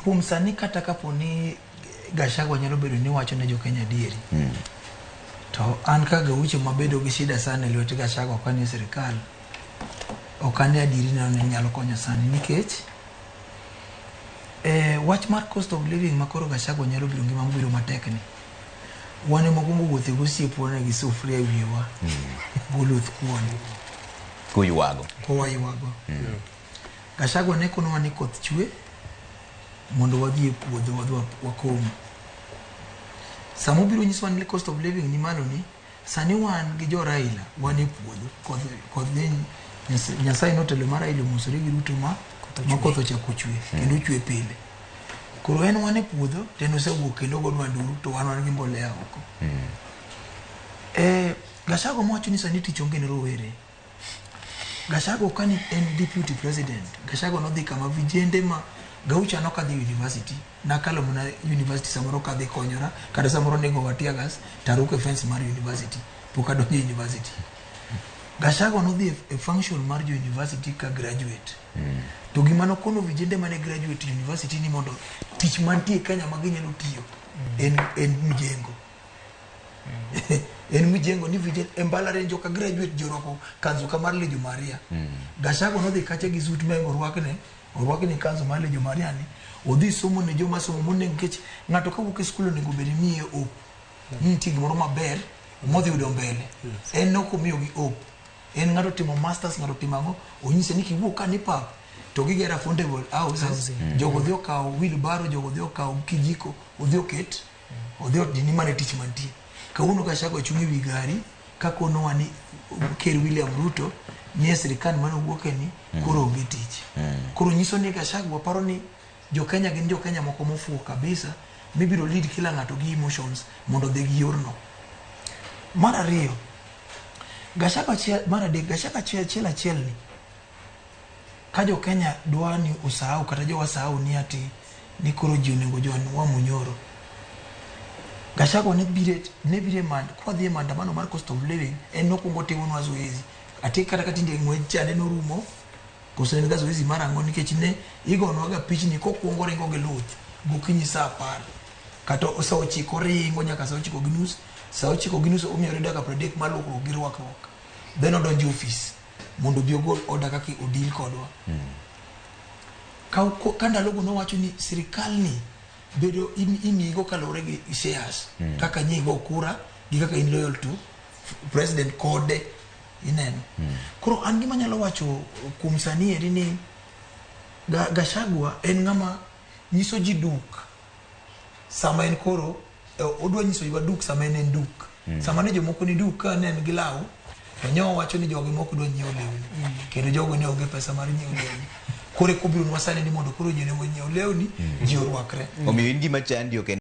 Kuom sani kata kapo ni Gachagua nyalo bedo ni wacho ne jokenya adieri, to an ka Gaucho mabedo gi shida sana e lwet Gachagua ok anie sirikal, ok ane adieri neno ni nyalo konyo sani nikech wach mar cost of living ma koro Gachagua nyalo biro ngima mobiro matek ni wan ema wakwongo wuothe gosiepwa ne gi sufuria e wiwa goluth kuon Kuywago. Kowaywago. Gachagua ne konowa ni koth chwe mondo wadhi e puodho wadhi wakom. Sama obiro nyisowa ni cost of living ni malo ni, sani wan gi jo Raila wan e puodho. Koth ne Nyasaye notelo mar Raila omosore gi Ruto ma koth ochako chwe kendo chwe pile. Koro en wan e puodho to en osewuok kendo ogonwa nduru to wan gi mbolea oko. Gachagua mowacho ni sani tich onge ne rowere. Gachagua kane en deputy president, Gachagua nodhi kama vijende ma Gaucha nokadhi university, nakalo mana university samoro kadhi konyora, kata samoro nego wa tear gas taruko e fence mar university, pok adonjo e university. Gachagua nodhi e function mar jo university ka graduate. To gima nokono vijende mane graduate university ni mondo tich mantie Kenya ma ginyalo tiyo en mjengo. En mjengo ni vijende e mbalariany joka graduate jorwako kanzu ka mar Legio Maria. Gachagua nodhi kacha gi suit ma orwakne kanzu mar Legio Maria ni odhi somo ne joma somo monego nikech ng'ato kawuok e skul onego bed ni miye hope ni nitie gimoro maber modhi yudo mbele. En nok omiyogi hope. En ng'ato timo masters, ng'ato timo ang'o, onyise ni kiwuok ka ni pap to gigero affordable houses. Housing. Jogo dhi okawo wheelbarrow, jogo dhi okawo kijiko, odhi oket, odhi odini mana tich mantie. Kawuono Gachagua chung' ewi gari kakonowa ni Ker William Ruto nie sirikal mane owuoke ni koro onge tich. Koro nyiso ni Gachagua paro ni jo Kenya gin jo Kenya moko mofuwo kabisa mibiro lead kila ng'ato gi emotions mondo odhi gi yorno. Mar ariyo, Gachagua achiel, mar adek, Gachagua achiel achiel achiel ni ka jo Kenya dwa ni osahau kata jowa sahau ni ati ni koro ji onego join Wamunyoro. Gachagua ne bire kwa dhi e maandamano mar cost of living en nokwongo timonwa zoezi. Ati kata ka tinde ng'wech chande norumo koso en ga zoezi mar ang'o nikech ne igonwa ga pichni kokwongo ringo gi luth gokinyi saa 10 kata saa 9 oringo nyaka saa 9:30, saa 9:30 omiyore dakika 30 mar luokruok gi rwakruok, then odonjo e ofis mondo obi ogol order kaka odil kodwa. Ka ndalogo nowacho ni sirikal ni bedo imiyigo kaluwore gi shares kaka nyigo kura gi kaka in loyal to president kode ineno. Koro an gima anyalo wacho kuom sani eri ni Gachagua en ng'ama nyiso ji duk sama en koro odwa nyiso ji duk sama en duk. Sama ne jomoko ni duk ka ne en gi law to nyo wacho ni jogi mok dwa nyiewo lewni kendo jogo ne onge pesa mar nyiewo lewni. Koro eka obironwa sani ni mondo koro ji onego nyiew lewni ji orwakre. Omiyo in gima chandi ok en